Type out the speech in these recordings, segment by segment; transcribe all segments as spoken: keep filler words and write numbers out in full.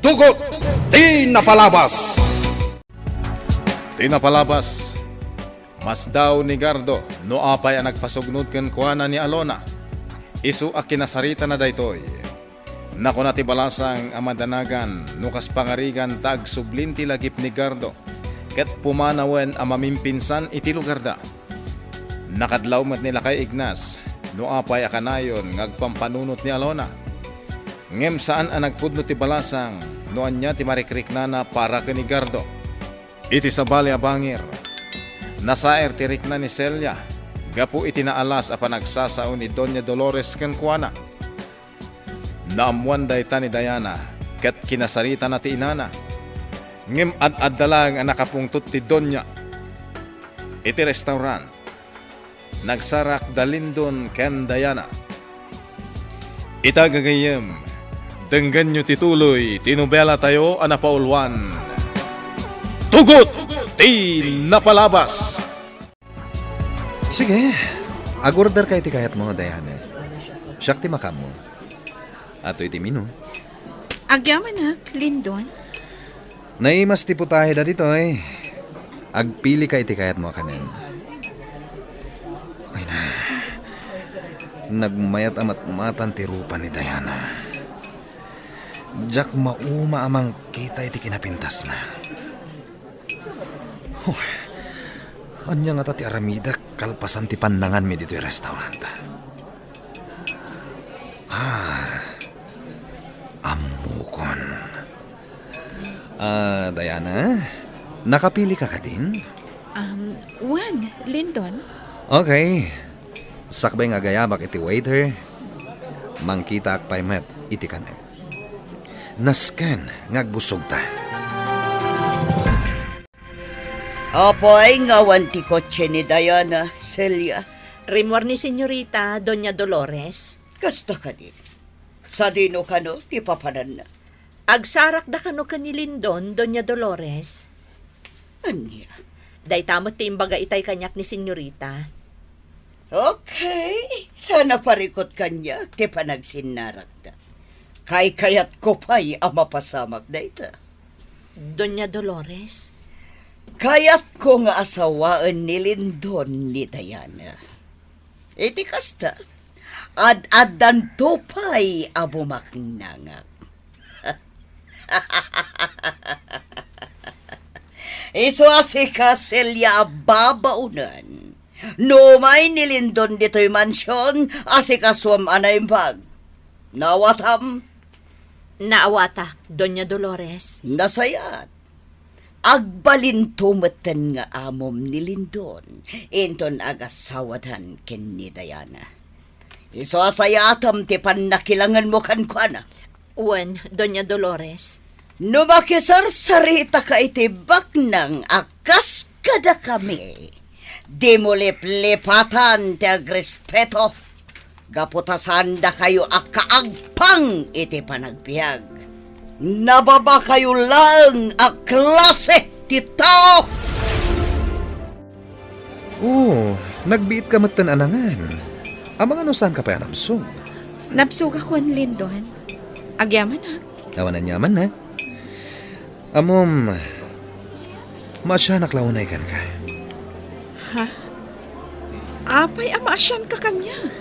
Tugot ti napalabas. Ti napalabas, masdaw ni Gardo no apay a nagpasugnod kenkuana ni Alona. Isu a kinasaritana daytoy. Nakuna ti balasang a madanagan no kas pangarigan ta agsublin ti lagip ni Gardo ket pumanawen a mamimpinsan iti lugarda. Nakadlaw met ni Lakay Ignas no apay a kanayon nga agpampanunot ni Alona. Ngem saan a nagpudno ti balasang no ania ti marikriknana para ken ni Gardo. Iti sabali a bangir, nasair ti rikna ni Celia gapu iti naalas a panagsasao ni Doña Dolores kenkuana. Naammoan dayta ni Diana ket kinasaritana ti inana. Ngem ad-adda laeng a nakapungtot ti doña. Iti restaurant, nagsarak da Lindon ken Diana. Ita gagayyem, denggenyo ti tuloy ti nobelatayo a napauluan, Tugot ti Napalabas. Sige, agorder ka iti kayatmo, Diana. Siak ti makaammo. Ato iti menu. Agyamanak, Lindon. Naimas ti putahe dagitoy. Agpili ka iti kayatmo a kanen. Ay na. Nagmayat a matmatan ti rupa ni Diana. Diak mauma a mangkita iti kinapintasna. Huh. Ania ngata ti aramidek kalpasan ti pannanganmi ditoy restaurant? Ah, ammokon. Ah, Diana, nakapili ka kadin? Um, wen, Lindon. Okay. Sakbay nga agayabak iti waiter, mangkitaak pay met iti kanen. Nasken nga agbusogta. Apay nga awan ti kotse ni Diana, Celia? Rimmuar ni Senyorita, Doña Dolores. Kasta kadi? Sadino kano ti papananna? Agsarakda kano ken ni Lindon, Doña Dolores. Ania? Dayta met ti imbaga itay kaniak ni Senyorita. Okay, saan a parikut kaniak ti panagsinnarakda. Kaykayatko pay a mapasamak dayta. Doña Dolores? Kayatko nga asawaen ni Lindon ni Diana. Iti kasta, ad-addanto pay a bumaknangak. Isu a sika, Celia, a babaonen. No umay ni Lindon ditoy mansion, asikasuem a naimbag. Naawatam? Naawatak, Doña Dolores. Nasayaat. Agbalinto metten nga amom ni Lindon inton agasawadan ken ni Diana. Isu a sayaatem ti pannakilangenmo kenkuana. Wen, Doña Dolores. No makisarsarita ka iti baknang a kas kadakami, dimo liplipatan ti agrespeto. Gapu ta saandakayo a kaagpang iti panagbiag. Nababakayo laeng a klase ti tao! Oo, nagbiit ka metten a nangan. Amangan no saan ka pay a nabsog. Nabsogak wen, Lindon. Agyamanak. Awan aniamanna. Ammom, maasianak la unay kenka. Ha? Apay a maasianka kaniak?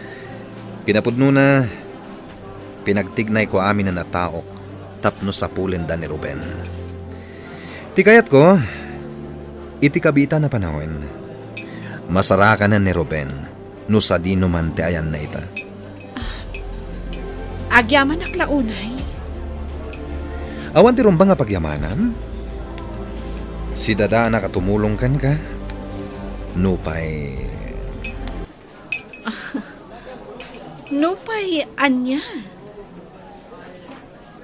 Kinapudnona, pinagtignayko aminen a taok tapno sapulenda ni Ruben. Ti kayatko, iti kabiitan a panawen, masarakanen ni Ruben no sadino man ti ayanna ita. Agyamanak la unay. Awan ti rumbeng a pagyamanam? Sidadaanak a tumulong kenka? Nupay... Nupay ania?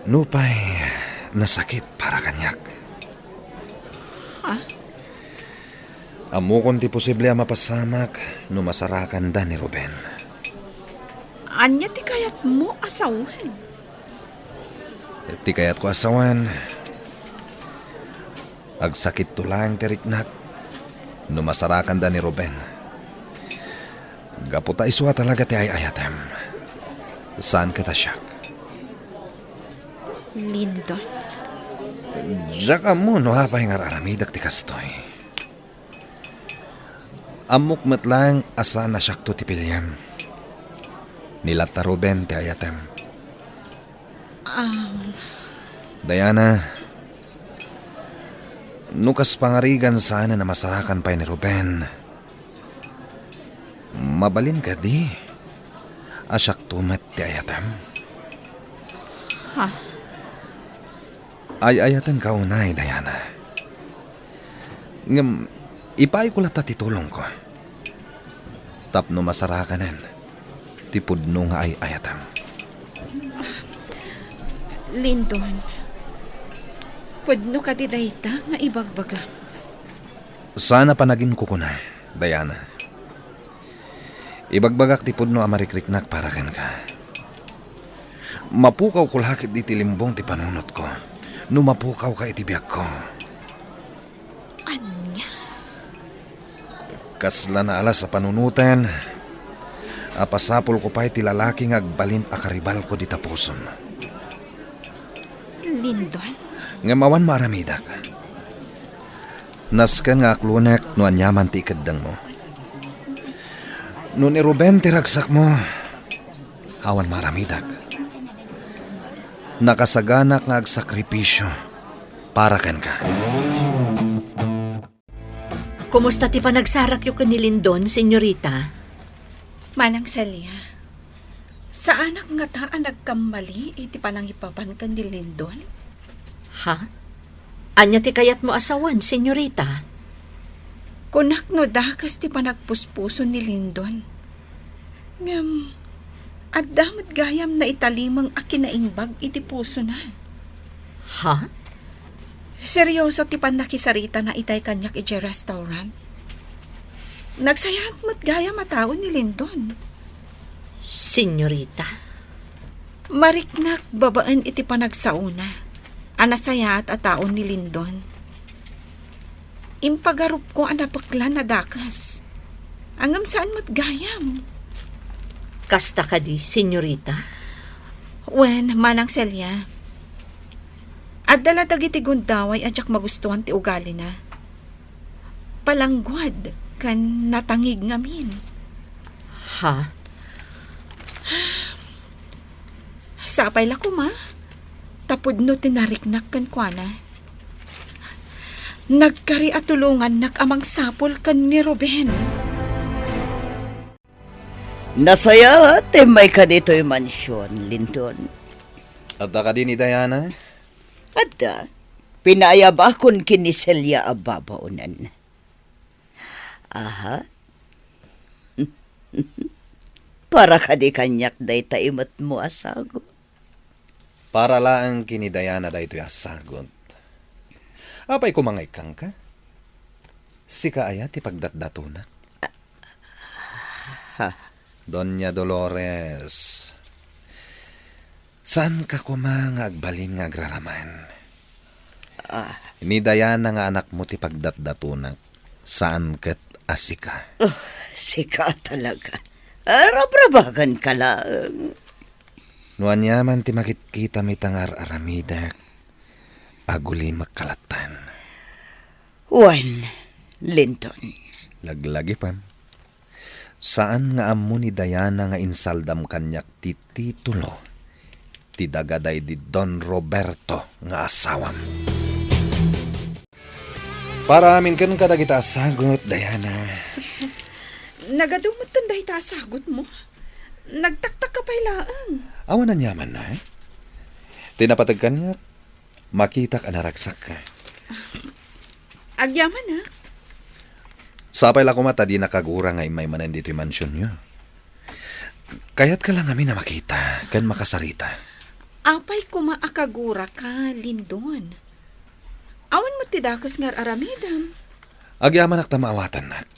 Nupay nasakit para kaniak. Ha? Ammokon ti posible a mapasamak no masarakanda ni Ruben. Ania ti kayatmo a sawen? Ti kayatko a sawen, agsakitto laeng ti riknak no masarakanda ni Ruben. Gapu ta isu a talaga ti ay-ayatem. Saan ket a siak. Lindon? Diak ammo no apay nga ar-aramidek ti kastoy. Ammok met laeng a saan a siakto ti piliem. Ni latta Ruben ti ayatem. Am. Diana, no kas pangarigan saanen a masarakan pay ni Ruben, mabalin kadi a siakto met ti ayatem? Ha? Ay-ayatenka unay, Diana. Ngem ipaayko latta ti tulongko tapno masarakanen ti pudno nga ay-ayatem. Lindon, pudno kadi dayta nga ibagbagam? Saan a panaginkukuna, Diana. Ibagbagak ti pudno a marikriknak para kenka. Mapukawko la ketdi ti limbong ti panunotko no mapukawka iti biagko. Ania? Kasla naalas a panunoten a pasapulko pay ti lalaki nga agbalin a karibalko dita pusom. Lindon? Ngem awan maaramidak. Nasken nga aklonek no aniaman ti ikeddengmo. No ni Ruben ti ragsakmo, awan maaramidak. Nakasaganak nga agsakripisio para kenka. Kumusta ti panagsarakyo ken ni Lindon, senyorita? Manang Celia, saanak ngata a nagkammali iti panangipapan ken ni Lindon. Ha? Ania ti kayatmo a sawen, senyorita? Kunak no dakes ti panagpuspuson ni Lindon. Ngem, adda met gayam naitalimeng a kinaimbag iti pusona. Ha? Serioso ti pannakisaritana itay kaniak idiay restaurant. Nagsayaat met gayam a tao ni Lindon. Senyorita. Mariknak babaen iti panagsaona a nasayaat a tao ni Lindon. Impagarupko a napeklan a dakes. Ngem saan met gayam. Kasta kadi, senyorita? Wen, Manang Celia. Adda la dagiti gundaway a diak magustuan ti ugalina. Palangguad ken natangig ngamin. Ha? Sapay la koma, ta pudno ti nariknak kenkuana. Nagkari a tulongannak a mangsapul ken ni Ruben. Nasayaat ti immayka ditoy mansion, Lindon. Adda kadi ni Diana? Adda. Pinaayabakon ken ni Celia a babaonen. Aha. Para kadi kaniak dayta imetmo a sagut? Para laeng ken ni Diana daytoy a sagut. Apay koma nga ikkanka? Sika aya ti pagdatdatonak? Ha? Doña Dolores, saanka koma nga agbalin nga agraraman. Ah. Ni Diana nga anakmo ti pagdatdatonak, saan ket a sika. Oh, sika talaga. Ah, rabrabaganka laeng. No aniaman ti makitkita ita nga ar-aramidek, agulimekka lattan. Wen, Lindon. Laglagipem. Saan nga ammo ni Diana nga insaldam kaniak ti titulo ti daga daydi Don Roberto nga asawam. Para amin ken kadagita a sagut, Diana. Nagadu metten dayta a sagutmo? Nagtaktakka pay laeng. Awan aniaman, eh? Ti napateg kaniak, makitak a naragsakka. Agyamanak. Sapay la koma ta dinaka agura nga immay manen ditoy mansionyo. Kayatka la ngamin a makita ken makasarita. Apay koma a kaguraka, Lindon? Awan met ti dakes nga ar-aramidem. Agyamanak ta maawatannak.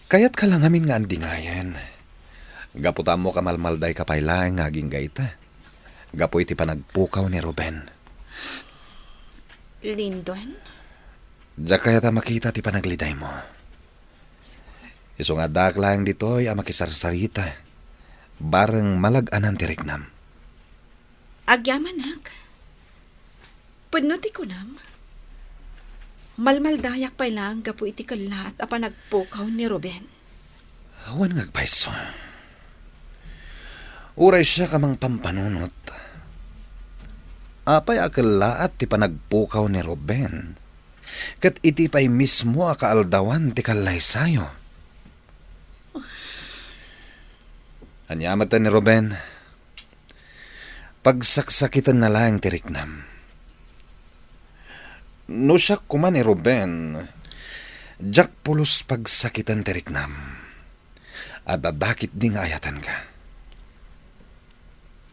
Kayatka la ngamin nga andingayen. Gapu ta ammok a malmaldayka pay laeng nga agingga ita. Gapu iti panagpukaw ni Ruben. Lindon? Diak kayat a makita ti panaglidaymo. Isu nga addaak laeng ditoy a makisarsarita, bareng malag-anan ti riknam. Agyamanak. Pudno ti kunam. Malmaldayak pay laeng gapu iti kellaat a panagpukaw ni Ruben. Awan nga agpayso. Uray siak a mangpampanunot. Apay a kellaat ti panagpukaw ni Ruben? Ket iti pay mismo a kaaldawan ti kallaysayo. Ania met ni Ruben? Pagsaksakitenna laeng ti riknam. No siak koma ni Ruben, diak pulos pagsakiten ti riknam. Adda dakitdi nga ayatenka.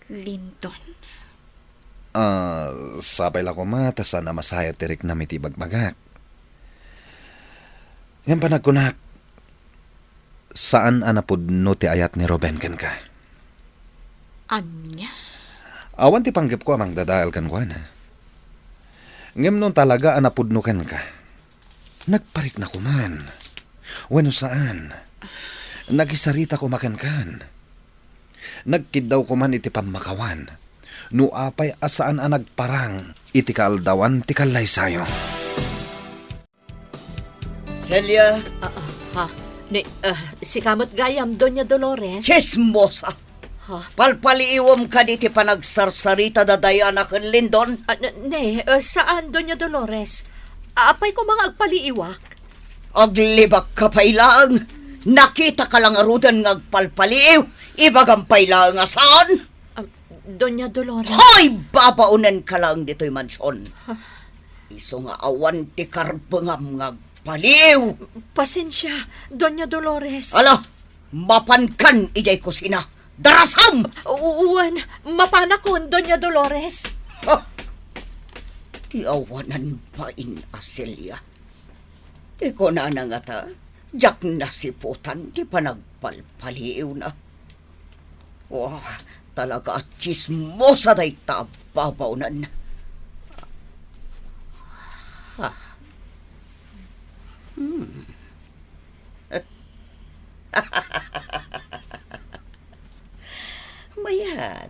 Lindon? Ah, sapay la koma ta saan a masayat ti riknam iti ibagbagak. Ngem panagkunak, saan a napudno ti ayat ni Ruben kenka. Ania? Awan ti panggepko a mangdadael kenkuana. Ngem no talaga a napudno kenka, nagparikna koman. Wenno saan, nakisarita koma kenkan. Nagkiddaw koman iti pammakawan. No apay a saan a nagparang iti kaaldawan ti kallaysayo. Celia. Ah, ah, ha? Ni, ah, sika met gayam, Doña Dolores? Chismosa! Ha? Palpaliiwem kadi ti panagsarsarita da Diana ken Lindon? Ah, n-, ne, ah, saan, Doña Dolores. Apay koma nga agpaliiwak? Aglibakka pay laeng. Nakitaka la ngaruden nga agpalpaliiw. Ibagam pay laeng a saan. Ah, Doña Dolores. Hoy! Babaonenka laeng ditoy mansion. Ha? Isu nga awan ti karbengam nga agpaliiw. Pasensia, Doña Dolores. Ala, mapankan idiay kusina. Darasam! U-, wen, mapanakon, Doña Dolores. Ha! Ti awanan bain a Celia. Ti kunana ngata, diak nasiputan ti panagpalpaliiwna. Wah, talaga a chismosa dayta a babaonen. Ha. Hmm. Mayat,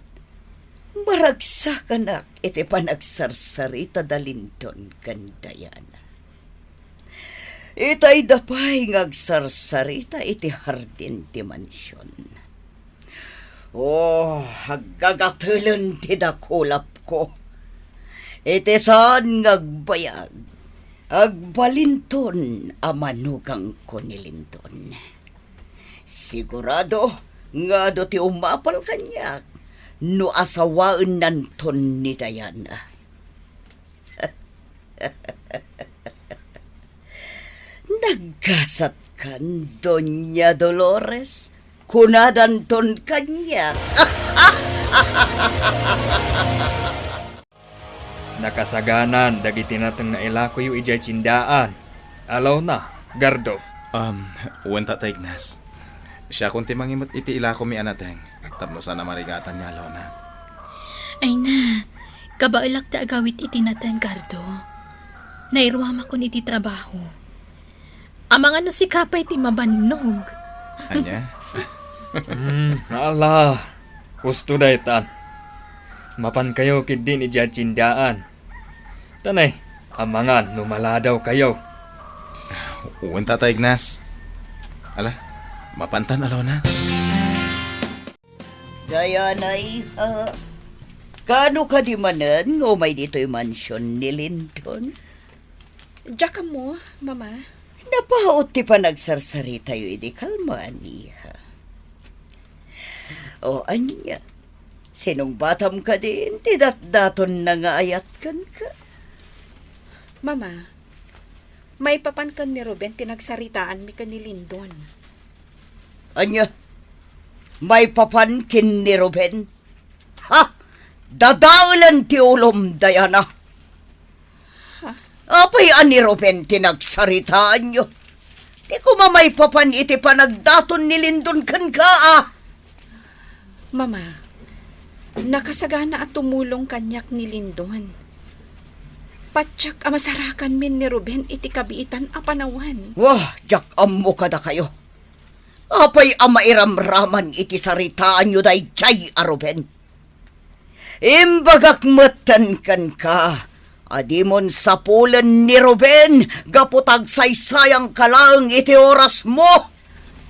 maragsakanak iti panagsarsarita da Lindon ken Diana. Itayda pay nga agsarsarita iti hardin ti mansion. Oh, aggagatelen ti dakulapko. Iti saan nga agbayag, agbalinton a manugangko ni Lindon. Sigurado nga adu ti umapal kaniak no asawaennanton ni Diana. Naggasatkan, Doña Dolores, kunadanton kaniak. Nakasaganan dagiti nateng nga ilakoyo idiay tiendaan. Alawna, Gardo. Um, wen, Tata Ignas. Siakon ti mangimet iti ilakomi a nateng, tapno saan a marigatan ni alawna. Ay na, kabaelak ti agawid iti nateng, Gardo. Nairuamakon iti trabaho. Amangan no sika pay ti mabannog. Ania? Hmm, ala, husto daytan. Mapankayo ketdin idiay tiendaan. Tanay, amangan no maladawkayo. Wen, Tata Ignas. Ala, mapantan alawna. Diana, iha. Kaano kadi manen nga umay ditoy mansion ni Lindon? Diak ammo, Mama. Napaut ti panagsarsaritayo idi kalman, iha. O ania, sinungbatam kadin ti datdatonna nga ayat kenka? Mama, maipapan ken ni Ruben ti nagsaritaanmi ken ni Lindon. Ania? Maipapan ken ni Ruben? Ha? Dadaelen ti ulom, Diana. Ha? Apay a ni Ruben ti nagsaritaanyo? Ti koma maipapan iti panagdaton ni Lindon kenka, a? Mama, nakasagana a tumulong kaniak ni Lindon. Patiek a masarakanmin ni Ruben iti kabiitan a panawen. Wah, diak ammo kadakayo. Apay a mairamraman iti saritaanyo daydiay a Ruben? Imbagak metten kenka, Adimon sapulen ni Ruben gapu ta agsaysayangka laeng iti orasmo.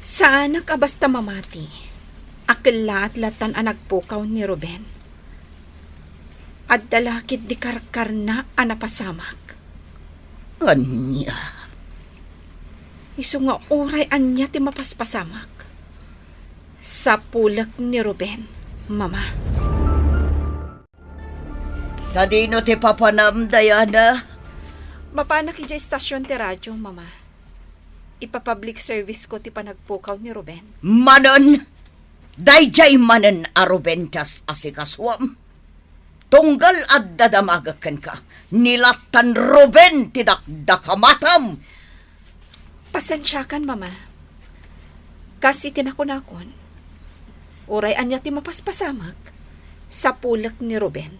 Saanak a basta mamati. Akellaat latan a nagpukaw ni Ruben. Adda la ketdi karkarna a napasamak. Ania? Isu nga uray ania ti mapaspasamak, sapulek ni Ruben, Mama. Sadino ti papanam, Diana? Mapanak idiay estasion ti radio, Mama. Ipa-public service ko ti panagpukaw ni Ruben. Manen, daydiay manen a Ruben ti as-asikasuam. Tunggal adda damagek kenka, ni latan Ruben ti dakdakamatam. Pasensiakan, Mama. Kas iti nakunakon, uray ania ti mapaspasamak, sapulek ni Ruben.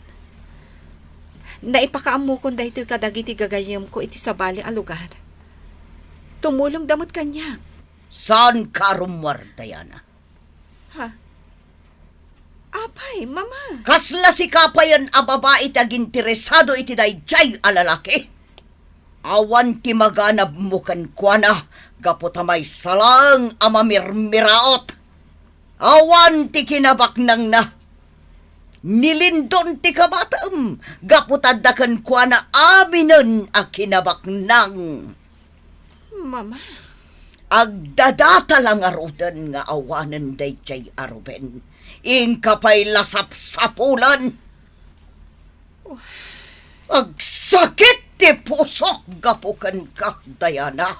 Naipakaammokon daytoy kadagiti gagayyemko iti sabali a lugar. Tumulongda met kaniak. Saanka a rummuar, Diana? Ha? Apay, Mama? Kasla sika payen a babai ti aginteresado iti daydiay a lalaki? Awan ti maganabmo kenkuana gapu ta maysa laeng a mamirmiraot. Awan ti kinabaknangna. Nilindon ti kamatem gapu ta adda kenkuana aminen a kinabaknang. Mama. Agdadata la ngaruden nga awanen daydiay a Ruben. Inka pay la sapsapulan. Agsakit ti pusok gapu kenka, Diana.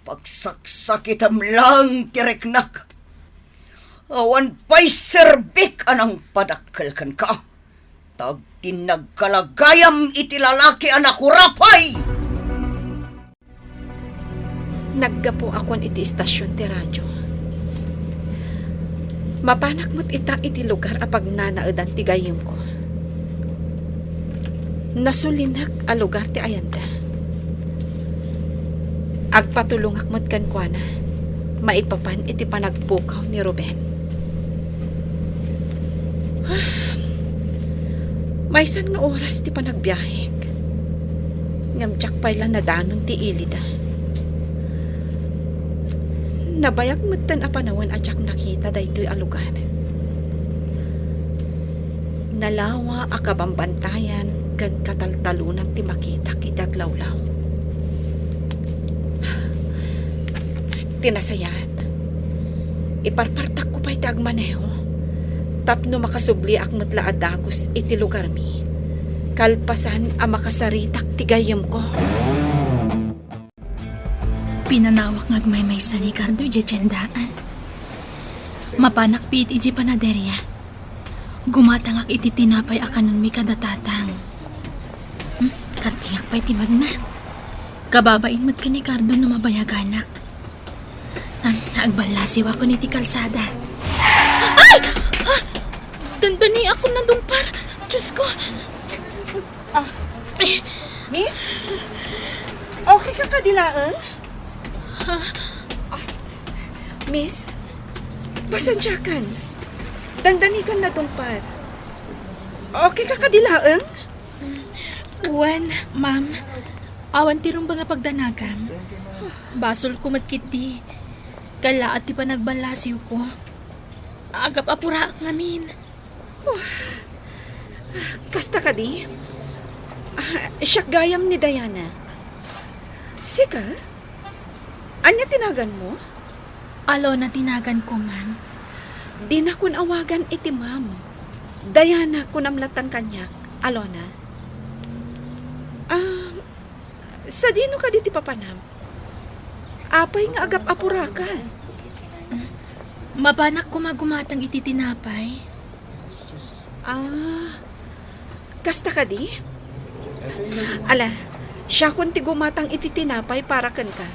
Pagsaksakitem laeng ti riknak. Awan pay serbik a nangpadakkel kenka. Ta agtinnagka la gayam iti lalaki a nakurapay! Naggapuakon iti estasion ti radio. Mapanak met ita iti lugar a pagnanaedan ti gayyemko. Nasulinek a lugar ti ayanda. Agpatulongak met kenkuana maipapan iti panagpukaw ni Ruben. Maysan nga oras ti panagbiahek, ngem diak pay la nadanon ti ilida. Nabayag metten a panawen a diak nakita daytoy a lugar. Nalawa a kabambantayan ken kataltalonan ti makitak iti aglawlaw. Ti nasayaat, iparpartakko pay ti agmaneho tapno makasubliak met la a dagus iti lugarmi, kalpasan a makasaritak ti gayyemko. Pinanawak nga agmaymaysa ni Cardo idiay tiendaan. Mapanak pay iti panaderia. Gumatangak iti tinapay a kanenmi kada tatang. Hmm, kartingak pay ti magna. Kababain met ken ni Cardo no mabayaganak. Ah, agballasiwakon iti kalsada. Ay! Ah! Dandaniakon nadungpar. Diosko! Ah, Miss? Okay ka kadi laeng? Ah, Miss, pasensiakan. Dandanikan nadungpar. Okay ka kadi laeng? Wen, ma'am. Awan ti rumbeng a pagdanagam. Basolko met ketdi. Kallaat ti panagballasiwko. Agap-apuraak ngamin. Kasta kadi? Ah, siak gayam ni Diana. Sika? Ania ti naganmo? Alona ti naganko, ma'am. Dinakon awagan iti ma'am. Diana, kunam latan kaniak, Alona. Ah, sadino kadi ti papanam? Apay nga agap-apuraka? Mapanak koma gumatang iti tinapay. Ah, kasta kadi? Ala, siakon ti gumatang iti tinapay para kenka.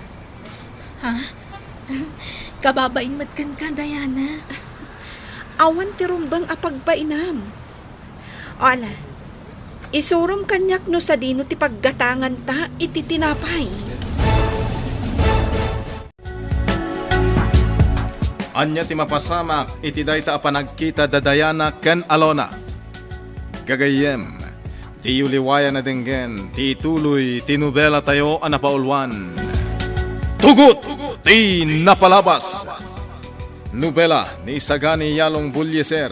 Ha? Kababain met kenka, Diana. Awan ti rumbeng a pagbainam. O ala, isurom kaniak no sadino ti paggatanganta iti tinapay. Ania ti mapasamak iti dayta a panagkita da Diana ken Alona? Gagayyem, Iyo liwayan a denggen ti ituloy ti nobela tayo a napauluan, Tugot ti Napalabas. Nobela ni Sagani Yalong Bullieser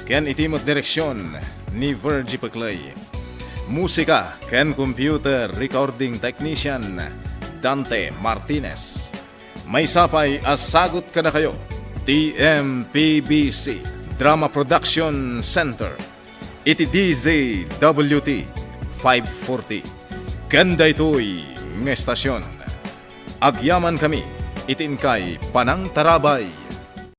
ken iti met direksion ni Virgie Peclay. Musika ken computer recording technician, Dante Martinez. Maysa pay a sagut kadakayo ti M P B C Drama Production Center iti D Z W T five forty. Ken daytoy nga estasion, agyamankami iti inkay panangtarabay